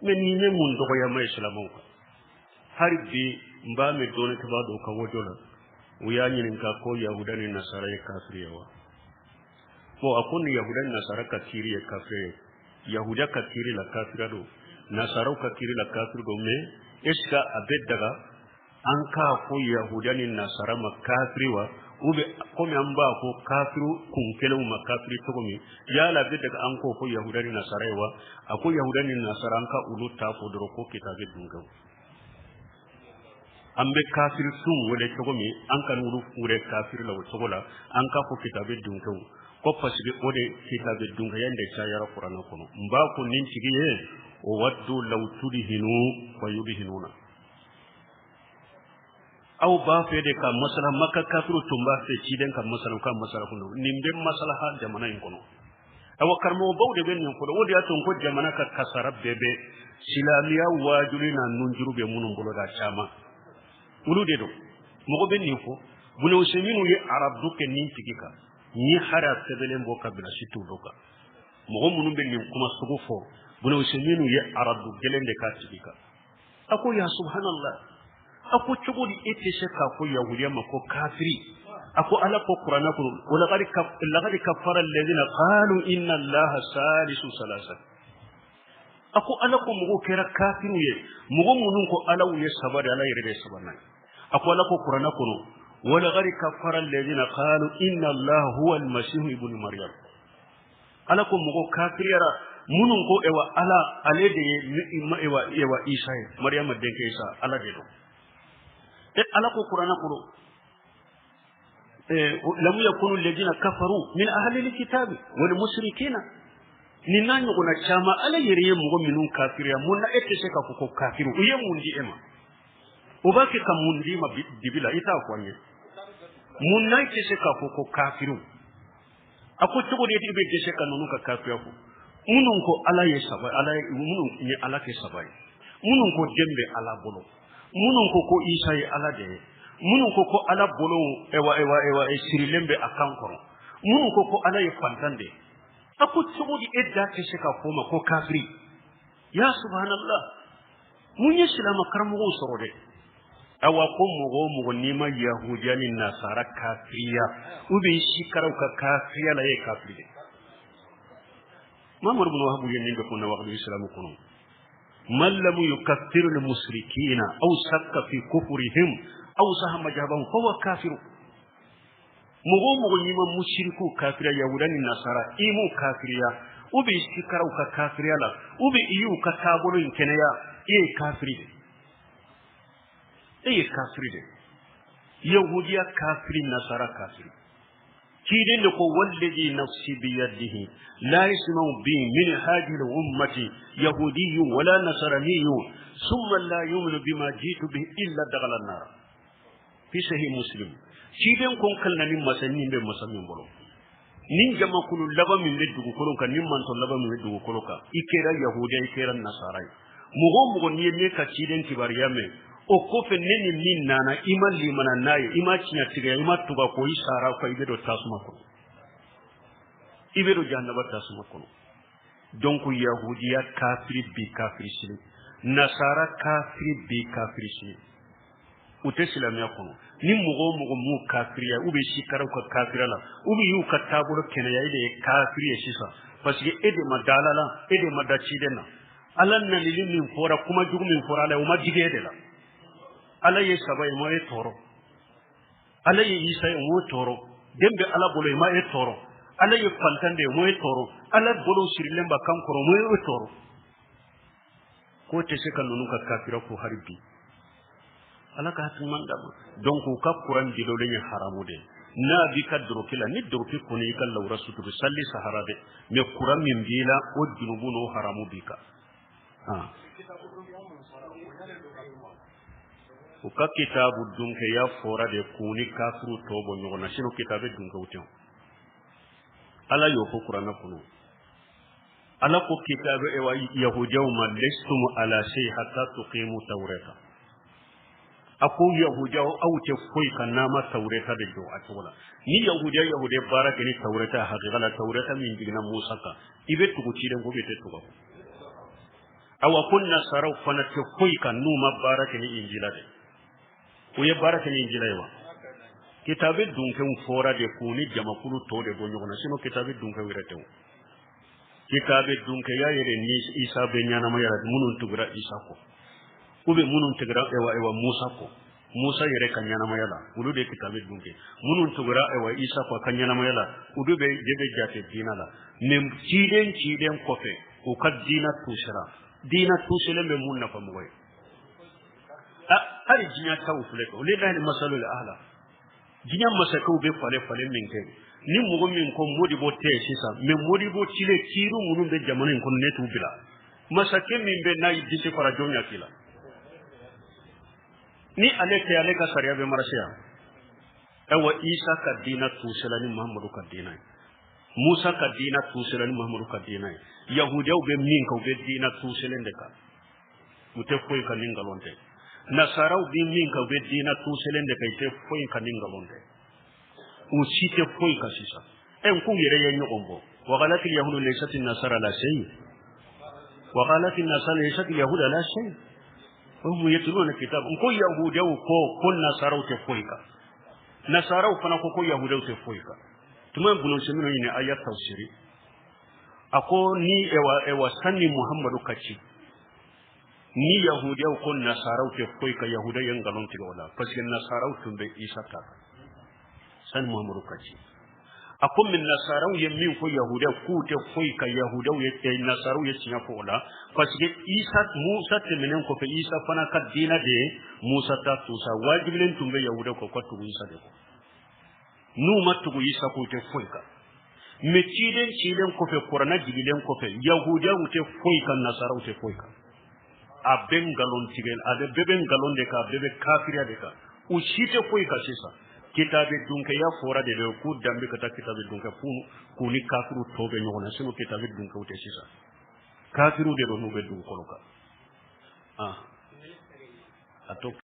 Mais nin bɛ mun dɔgɔyama ye silamɛw kan? Hali bi n b'a mɛn dɔnnikɛbaa dɔw ka wajɔ la, u y'a ɲininka ko yahuda ni nasara ye kafiri ye wa? Bon, a ko ni yahuda ni nasara ka kiiri ye kafiri ye, yahuda ka kiiri la kafira don, nasaraw ka kiiri la kafiri don. Mais est ce que a bɛ daga an k'a fɔ yahuda ni nasara ma kafiri wa? Ou bien komi an b'a fɔ kafiri kun kelenw ma kafiri cogo min, yala a bɛ daga an k'o fɔ yahuda ni nasara ye wa? A ko yahuda ni nasara, an ka olu ta fɔ dɔrɔn ko kitabe dunkew. An bɛ kafiri sun wele cogo min, an ka olu wele kafiri la o cogo la, an k'a fɔ kitabe dunkew ko parce que o de kitabe dunkeya de cayara kuranɛ kɔnɔ. N b'a fɔ nin tigi ye o waddu law tudhinu fa yudhinuna. Aw b'a fɛ de ka masala Maka kafiru tun b'a fɛ ciden ka masala u ka masala kɔnɔ. Nin bɛ masalaha jamana in kɔnɔ. Awa, karamɔgɔbaw de bɛ nin fɔlɔ. O de y'a to n ko jamana ka kasara bɛɛ bɛ silamɛya waajuli n'a nunjuru bɛ minnu bolo da caman, olu de don. Mɔgɔ bɛ nin fɔ, Buna Usayminw ye arabu kɛ nin tigi kan ni hari a sɛbɛnlen bɔ ka bila site dɔ kan. Mɔgɔ minnu bɛ nin kuma sugu fɔ, Buna Usayminw ye arabu gɛlɛn de k'a tigi kan. A ko ya subhanallah, a ko cogo di e tɛ se k'a fɔ yahudiya ma ko kafiri? A ko Ala ko kuranɛ kɔnɔ wa laqad kafara alladhina qalu inna allaha salisu salasa. A ko Ala ko mɔgɔw kɛra kafiriw ye, mɔgɔ minnu ko Alaw ye saba de, Ala yɛrɛ de ye sabanan ye. A ko Ala ko kuranɛ kɔnɔ wa laqad kafara alladhina qalu inna allaha huwa almasihu ibnu maryam. Ala ko mɔgɔ kafiriyara minnu ko ewa Ala ale de ye ewa Isa ye, Mariyama denkɛ Isa, Ala de don. E Ala ko kuranɛ kɔnɔ lam yakunu alladhina kafaru min ahli alkitabi wal mushrikina. Nin n'a ɲɔgɔnna caman, Ala yɛrɛ ye mɔgɔ minnu kafiriya, mun na e tɛ se k'a fɔ ko kafiri? U ye mun di e ma? O b'a kɛ ka mun d'i ma dibi la? I t'a fɔ an ye. Mun na e tɛ se k'a fɔ ko kafiriw? A ko cogo di i bɛ dɛsɛ ka ninnu ka kafiriya fɔ, minnu ko Ala ye saba, Ala ye minnu ye Ala kɛ saba ye, minnu ko den bɛ Ala bolo, minnu ko ko Isa ye Ala de ye, minnu ko ko Ala bolo ewa sirilen bɛ a kan kɔrɔ, minnu ko ko Ala ye fantan de ye? A ko cogo di e da tɛ se k'a fɔ o ma ko kafiri? Ya subhanallah, mun ye silamɛ karamɔgɔw sɔrɔ dɛ? Awa, ko mɔgɔ o mɔgɔ n'i ma yahudiya ni nasara kafiriya, u bɛ sikara u ka kafiriya la, e ye kafiri de. Mamadu bin Wahabu ye nin de fɔ nawaqidul islamu kɔnɔ: man lam yukaffir al mushrikina aw shakka fi kufrihim aw saha majhabahum fa huwa kafiru. Mɔgɔ o mɔgɔ n'i ma musiriku kafiriya, yahuda ni nasara, i m'u kafiriya, u bɛ sikara u ka kafiriya la, u bɛ i y'u ka taabolo in kɛnɛya, e ye kafiri de, e ye kafiri de. Yahudiya kafiri, nasara kafiri. Ciden de ko walladhi nafsi biyadihi la yasma'u bi min hadhihi al-ummati yahudiyyun wala nasraniyyun thumma la yu'minu bima jitu bihi illa dakhala an-nar, fi sahih Muslim. Ciden ko kalina ni masa min bɛ masa min bolo, nin jamakulu laban min bɛ dugukolo kan, nin mantɔn laban min bɛ dugukolo kan, i kɛra yahudiya, i kɛra nasara ye, mɔgɔ o mɔgɔ n'i ye ne ka ciden kibaruya mɛn, o kɔfɛ ne ni min nana, i ma limana n'a ye, i ma tiɲɛtigiya, i ma tugu a kɔ, i sara kɔ, i bɛ don tasuma kɔnɔ, i bɛ don jahanaba tasuma kɔnɔ. Donc yahudiya kafiri bi, kafiri sini, nasara kafiri bi, kafiri sini, u tɛ silamɛya kɔnɔ. Ni mɔgɔ o mɔgɔ m'u kafiriya, u bɛ sikara u ka kafiriya la, u bɛ y'u ka taabolo kɛnɛya, e de ye kafiri ye sisan, parce que e de ma da Ala la, e de ma da ciden na. Ala nanili min fɔra, kuma jugu min fɔra Ala ye, o ma digi e de la. Ala ye saba ye, ma e tɔɔrɔ. Ala ye Isa ye, o m'o tɔɔrɔ. Den bɛ Ala bolo, ma e tɔɔrɔ. Ala ye fantan de ye, o ma e tɔɔrɔ. Ala bolo sirilen b'a kan kɔrɔ, o ma e tɔɔrɔ. K'o tɛ se ka ninnu ka kafira ko hali bi. Ala ka hakili ɲuman d'a ma. Donc u ka kuran dilolen ye haramu de ye. N'a b'i ka doroki la, ni doroki kɔni y'i ka lawura suturu, sali sahara dɛ, mais kuran min b'i la, o junubu n'o haramu b'i kan. U ka kitabu dunkeya fɔra de k'u ni kafiriw tɔ bɔ ɲɔgɔn na, sinon kitabu dunkew tɛ. Ala y'o fɔ kuranɛ kɔnɔ. Ala ko kitabu ewa yahudiyaw ma lestum ala shay hatta tuqimu tawrata. A ko yahudiyaw, aw tɛ foyi kan n'a ma tawreta de jɔ a cogo la. Ni yahudiya baara kɛ ni tawreta hakika la, tawreta min jiginna Musa kan, i bɛ tugu ciden ko, i tɛ tugu a kɔ. Awa ko nasaraw fana tɛ foyi kan n'u ma baara kɛ ni injila de. U ye baara kɛ ni injila ye wa? Kitabe dunkew fɔra de k'u ni jamakulu tɔw de bɔ ɲɔgɔn na, sinon kitabe dunkew yɛrɛ tɛ o. Kitabe dunkeya yɛrɛ ni Isa bɛ ɲɛnamaya la, minnu tugura Isa kɔ, ou bien minnu tugura ewa Musa kɔ, Musa yɛrɛ ka ɲɛnamaya la, olu de ye kitabe dunke. Minnu tugura ewa Isa kɔ a ka ɲɛnamaya la, olu bɛ de bɛ jate diina la. Mais ciden kɔfɛ, u ka diina tusera. Diina tuselen bɛ mun nafa mɔgɔ ye? Hali diɲɛ taw filɛ kɛ, walillahi masalul a'la. Diɲɛ masakɛw bɛ falen falen min kɛ, ni mɔgɔ min ko Modibo tɛ yen sisan, mais Modibo tile kiiri minnu bɛ jamana in kɔnɔ, ne t'u bila. Masakɛ min bɛ n'a y'i disi fara, jɔn ɲɛ k'i la? Ni ale tɛ, ale ka sariya bɛ marcher yan. Ayiwa, Isa ka diina tusela ni Muhamadu ka diina ye, Musa ka diina tusela ni Muhamadu ka diina ye. Yahudiyaw bɛ min kan, u bɛ diina tuselen de kan, u tɛ foyi kan ni nkalon tɛ. Nasaraw bɛ min kan, u bɛ diina tuselen de kan, i tɛ foyi kan ni nkalon tɛ. U si tɛ foyi kan sisan. Ɛ n k'u yɛrɛ ye ɲɔgɔn bɔ. Waqalatil yahudu laysat nasara ala shay, waqalatil nasara laysat yahudu ala shay, wa hum yatluna kitab. N ko yahudiyaw ko nasaraw tɛ foyi kan, nasaraw fana ko yahudiyaw tɛ foyi kan. Tuma bunu minnu ɲini aya tafsiri, a ko ni ewa sanni Muhammadu ka ci, ni yahudiyaw ko nasaraw tɛ foyi kan, yahudiya ye nkalon tigɛ o la, parce que nasaraw tun bɛ Isa ta kan sani Muhammadu ka ci. A ko mais nasaraw ye min fɔ yahudiyaw k'u tɛ foyi kan, yahudiyaw ye nasaraw ye tiɲɛ fɔ o la, parce que Isa Musa tɛmɛnen kɔfɛ, Isa fana ka diinɛ de ye Musa ta tusa. Wajibilen tun bɛ yahudiyaw kan ka tugu Isa de kɔ. N'u ma tugu Isa k'u tɛ foyi kan. Mais ciden cilen kɔfɛ, kuranɛ jigilen kɔfɛ, yahudiyaw tɛ foyi kan, nasaraw tɛ foyi kan. A bɛ nkalon tigɛ, a bɛ bɛɛ bɛ nkalon de kan, a bɛɛ bɛ kafiriya de kan, u si tɛ foyi kan sisan. Kitabe dunkeya fɔra de k'u danbe ka taa kitabe dunkɛ k'u ni kafiriw tɔw bɛ ɲɔgɔn na, sinon kitabe dunkew tɛ sisan. Kafiriw de don n'u bɛ dugukolo kan. A to.